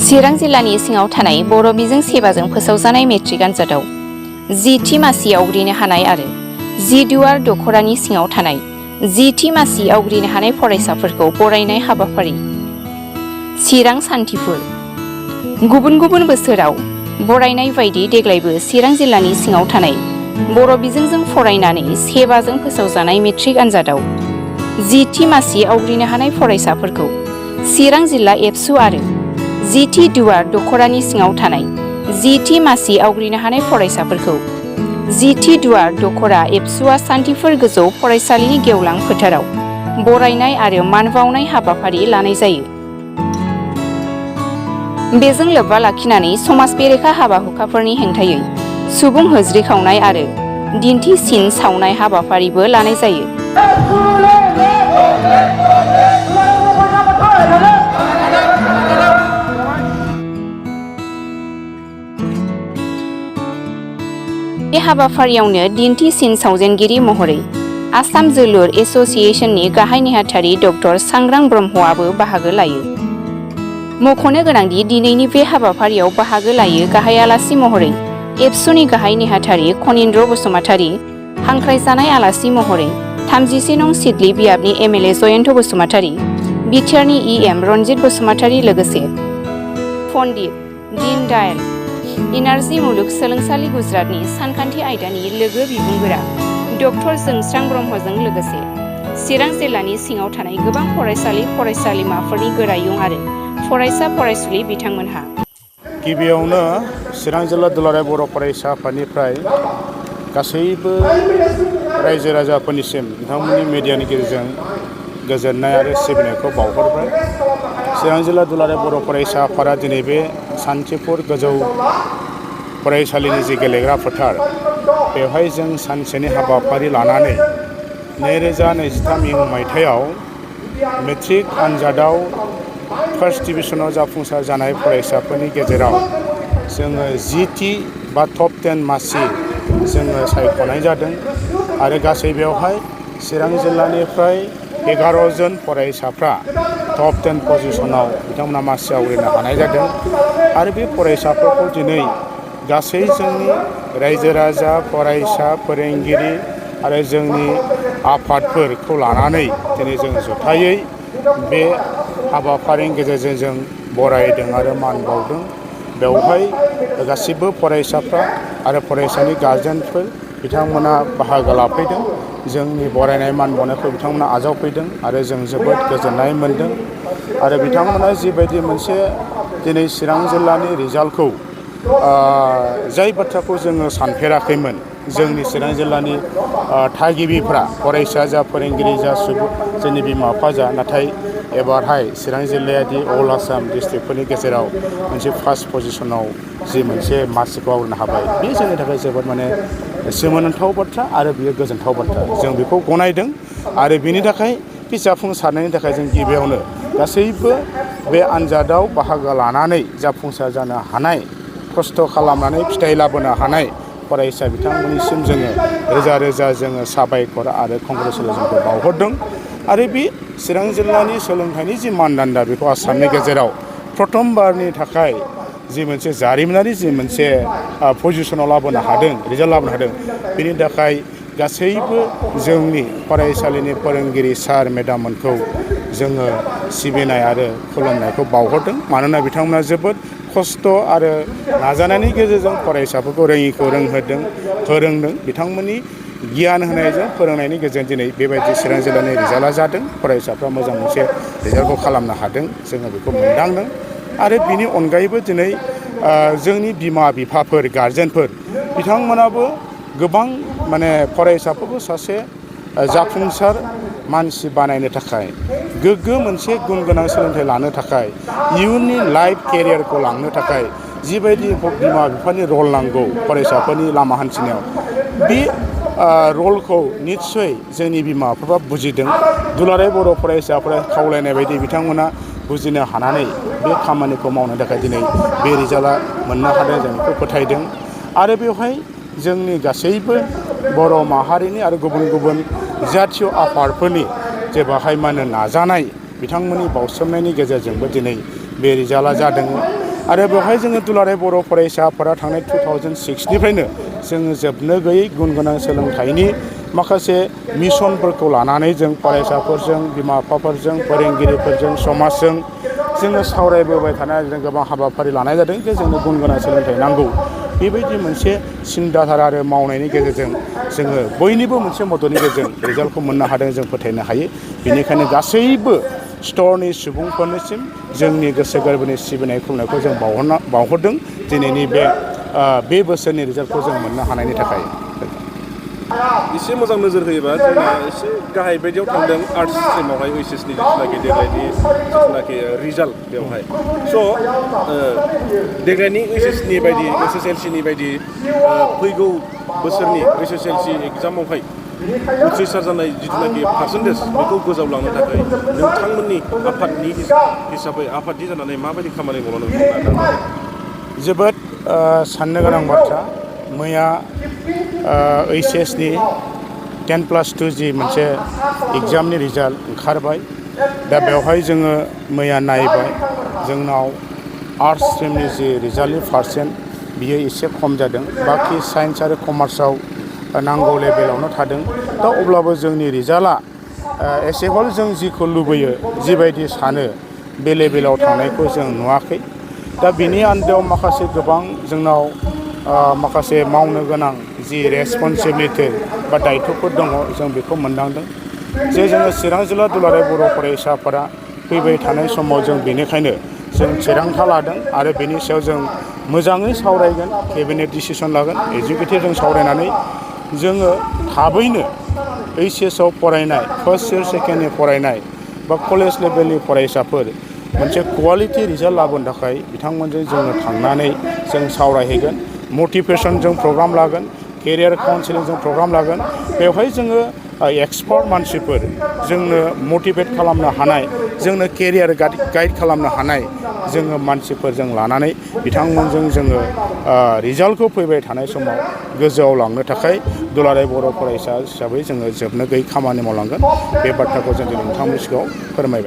चिरां जिल्लानि सिङाव थानाय बर' बिजों सेबाजों फोसावजानाय मेट्रिक आनजादाव 10थि मासि आवग्रिनो हानाय आरो दुवार दख'रानि सिङाव थानाय 10थि मासि आवग्रिनो हानाय फरायसाफोरखौ बरायनाय हाबाफारि। चिरां सान्थिफुर। गुबुन गुबुन बोसोराव बरायनाय बायदि देग्लायबो चिरां जिल्लानि सिङाव थानाय बर' बिजोंजों फरायनानै सेबाजों फोसावजानाय मेट्रिक आनजादाव 10थि मासि आवग्रिनो हानाय फरायसाफोरखौ चिरां जिल्ला एबसु आरो 10थि दुवार दख'रानि सिङाव थानाय 10थि मासि आवग्रिनो हानाय फरायसाफोरखौ 10थि दुवार दख'रा एबसुआ सान्थिफुर गोजौ फरायसालिनि गेवलां फोथाराव बरायनाय आरो मान बावनाय हाबाफारि लानाय जायो। बेजों लोब्बा लाखिनानै समाज बेरेखा हाबा हुखाफोरनि हेंथायै सुबुं होज्रि खावनाय आरो दिन्थिसिन सावनाय हाबाफारिबो लानाय जायो। बे हाबाफारियावनो दिन्थिसिन सावजेनगिरि महरै आसाम जोलुर एस'सिएशननि गाहाय नेहाथारि डक्टर सांग्रां ब्रह्मआबो बाहागो लायो। मख'नो गोनांदि दिनैनि बे हाबाफारियाव बाहागो लायो गाहाय आलासि महरै एबसुनि गाहाय नेहाथारि खनिन्द्र बसुमतारी, हांख्रायजानाय आलासि महरै 31 नं सिडली बियाबनि एमएलए जयन्त बसुमतारी, बिटिआरनि इएम रनजित बसुमतारी लोगोसे पन्डित दीन दयाल इनार्जी मुलुग सोलोंसालि गुजरातनि सानखान्थि आयदानि लोगो बिबुंगोरा डक्टर जोंस्रां ब्रह्मजों लोगोसे चिरां जिल्लानि सिङाव थानाय गोबां फरायसालि फरायसालिमाफोरनि गोरायुं आरो फरायसा फरायसुलि बिथांमोनहा। गिबियावनो चिरां जिल्ला दुलाराय बर' फरायसा आफादनिफ्राय गासैबो रायजो राजाफोरनिसिम बिथांमोननि मिडियानि गेजेरजों गोजोननाय आरो सिबिनायखौ बावहरबाय। चिरां जिल्ला दुलाराय बर' फरायसा आफादा दिनै बे सान्थिफुर गोजौ फरायसालिनि जि गेलेग्रा फोथार बेवहाय जों सानसेनि हाबाफारि लानानै 2023 इं मायथाइयाव मेट्रिक आनजादाव फार्स्ट डिभिजनाव जाफुंसार जानाय फरायसाफोरनि गेजेराव जोङो 10थि बा टप 10 मासि जोङो सायख'नाय जादों आरो गासै बेवहाय चिरां जिल्लानिफ्राय 11 जन फरायसाफ्रा टप 10 पजिशनाव बिथांमोना मासि आवग्रिनो हानाय जादों आरो बे फरायसाफोरखौ दिनै गासै जोंनि रायजो राजा फरायसा फोरोंगिरि आरो जोंनि आफादफोरखौ लानानै दिनै जों जथायै बे हाबाफारिनि गेजेरजों जों बरायदों आरो मान बावदों। बेवहाय गासिबो फरायसाफ्रा आरो फरायसानि गारजेनफोर बिथांमोना बाहागो लाफैदों। जोंनि बरायनाय मान बावनायखौ बिथांमोना आजावफैदों आरो जों जोबोद गोजोननाय मोनदों आरो बिथांमोना जिबायदि मोनसे दिनै चिरां जिल्लानि रिजाल्टखौ जाय बाथ्राखौ जोङो सानफेराखैमोन जोंनि चिरां जिल्लानि थागिबिफ्रा फरायसा जा फोरोंगिरि जा सुबुं जोंनि बिमा बिफा जा, नाथाय एबारहाय चिरां जिल्लाया दि अल आसाम डिस्ट्रिक्टफोरनि गेजेराव मोनसे फार्स्ट पजिशनाव जि मोनसे मासिखौ आवग्रिनो हाबाय बे जोंनि थाखाय जोबोद सोमोनांथाव बाथ्रा आरो बियो गोजोनथाव बाथ्रा। जों बेखौ गनायदों आरो बिनि थाखाय बे जाफुंसारनायनि थाखाय जों गिबियावनो गासैबो बे आनजादाव बाहागो लानानै जाफुंसार जानो हानाय खस्थ' खालामनानै फिथाइ लाबोनो हानाय फरायसा बिथांमोननिसिम जोङो रोजा रोजा जोङो साबायखर आरो कंग्रेसुलेसनखौ बावहरदों आरो बे चिरां जिल्लानि सोलोंथाइनि जि मानदान्दा बेखौ आसामनि गेजेराव प्रथमबारनि थाखाय जि मोनसे जारिमिनारि जि मोनसे पजिशनाव लाबोनो हादों, रिजाल्ट लाबोनो हादों, बेनि थाखाय गासैबो जोंनि फरायसालिनि फोरोंगिरि सार मेडाममोनखौ जोङो सिबिनाय आरो खुलुमनायखौ बावहरदों। मानोना बिथांमोना जोबोद खस्थ' आरो नाजानायनि गेजेरजों फरायसाफोरखौ रोङिखौ रोंहोदों, फोरोंदों। बिथांमोननि गियान होनायजों फोरोंनायनि गेजेरजों दिनै बेबायदि चिरां जिल्लानि रिजाल्टआ जादों। फरायसाफ्रा मोजां मोनसे रिजाल्टखौ खालामनो हादों, जोङो बेखौ मोनदांदों आरो बिनि अनगायैबो दिनै जोंनि बिमा बिफाफोर गारजेनफोर बिथांमोनाबो गोबां फरायसाफोरखौ सासे जाफुंसार मानसि बानायनो थाखाय गोग्गो मोनसे गुन गोनां सोलोंथाइ लानो थाखाय इयुननि लाइफ केरियारखौ लांनो थाखाय जिबायदि बिमा बिफानि रल नांगौ फरायसाफोरनि लामा हान्थिनायाव बे रलखौ निस्सय जोंनि बिमा बिफाफ्रा बुजिदों। दुलाराय बर' फरायसाफोरा खावलायनाय बायदि बिथांमोना बुजिनो हानानै बे खामानिखौ मावनो थाखाय दिनै बे रिजाल्टआ मोननो हादों, जों बेखौ फोथायदों आरो बेवहाय जोंनि गासैबो बर' माहारिनि आरो गुबुन गुबुन जातीय आफादफोरनि जे बाहाय नाजानाय बिथांमोननि बावसोमनायनि गेजेरजोंबो दिनै बे रिजाल्टआ जादों आरो बेवहाय जोङो दुलाराय बर' फरायसा आफादा थांनाय 2006निफ्रायनो जोङो जोबनो गैयै गुन गोनां सोलोंथाइनि माखासे मिशनफोरखौ लानानै जों फरायसाफोरजों बिमा बिफाफोरजों फोरोंगिरिफोरजों समाजजों जोङो सावरायबोबाय थानाय जों गोबां हाबाफारि लानाय जादों जे जोंनो गुन गोनां सोलोंथाइ नांगौ। बेबायदि मोनसे सिन्ताधारा आरो मावनायनि गेजेरजों जोङो बयनिबो मोनसे मददनि गेजेरजों रिजाल्टखौ मोननो हादों जों फोथायनो हायो। बेनिखायनो गासैबो स्तरनि सुबुंफोरनिसिम जोंनि गोसो गोरबोनि सिबिनाय खुलुमनायखौ जों बावहरदों दिनैनि बे बोसोरनि रिजाल्टखौ जों मोननो हानायनि थाखाय। एसे मोजां नोजोर होयोबा जोंना एसे गाहाय बायदियाव थांदों आर्ट्स स्ट्रिमावहाय ओइचएसनि जिथुनाखि देग्लायनि जिथुनाखि रिजाल्ट बेवहाय स' देग्लायनि ओइचएसनि बायदि एसएसएलसिनि बायदि फैगौ बोसोरनि एसएसएलसि एग्जामावहाय उथ्रिसार जानाय जिथुनाखि पार्सेन्टेज बेखौ गोजावलांनो थाखाय नोंथांमोननि आफादनि हिसाबै आफादनि जानानै माबायदि खामानि मावनो नोंथाङा जोबोद साननो गोनां बाथ्रा। मैया ओइचएसनि 10+2 जि मोनसे एग्जामनि रिजाल्ट ओंखारबाय। दा बेवहाय जोङो मैया नायबाय जोंनाव आर्ट्स स्ट्रिमनि जि रिजाल्टनि पार्सेन्ट बियो एसे खम जादों। बाखि साइन्स आरो कमार्सआव नांगौ लेभेलावनो थादों। दा अब्लाबो जोंनि रिजाल्टआ एसेहल जों जिखौ लुबैयो जिबायदि सानो बे लेभेलाव थांनायखौ जों नुवाखै। दा बिनि आन्दोआव माखासे गोबां जोंनाव माखासे मावनो गोनां जि रेसपन्सिबिलिटि बा दायथ'फोर दङ जों बेखौ मोनदांदों जे जोङो चिरां जिल्ला दुलाराय बर' फरायसा आफादा फैबाय थानाय समाव जों बेनिखायनो जों थिरांथा लादों आरो बेनि सायाव जों मोजाङै सावरायगोन, केबिनेट डिसिसन लागोन, एजुकेटिभ जों सावरायनानै जोङो थाबैनो ओइचएसआव फरायनाय फार्स्ट इयार सेकेन्ड इयार फरायनाय बा कलेज लेभेलनि फरायसाफोर मोनसे क्वालिटि रिजाल्ट लाबोनो थाखाय बिथांमोनजों जोङो थांनानै जों सावरायहैगोन। मटिभेसन जों प्रग्राम लागोन, केरियार काउन्सिलिं जों प्रग्राम लागोन। बेवहाय जोङो एक्सपार्ट मानसिफोर जोंनो मटिभेट खालामनो हानाय, जोंनो केरियार गाइड खालामनो हानाय जोङो मानसिफोरजों लानानै बिथांमोनजों जोङो रिजाल्टखौ फैबाय थानाय समाव गोजौआव लांनो थाखाय दुलाराय बर' फरायसा हिसाबै जोङो जोबनो गैयै खामानि मावलांगोन। बे बाथ्राखौ जों दिनै नोंथांमोननि सिगाङाव फोरमायबाय।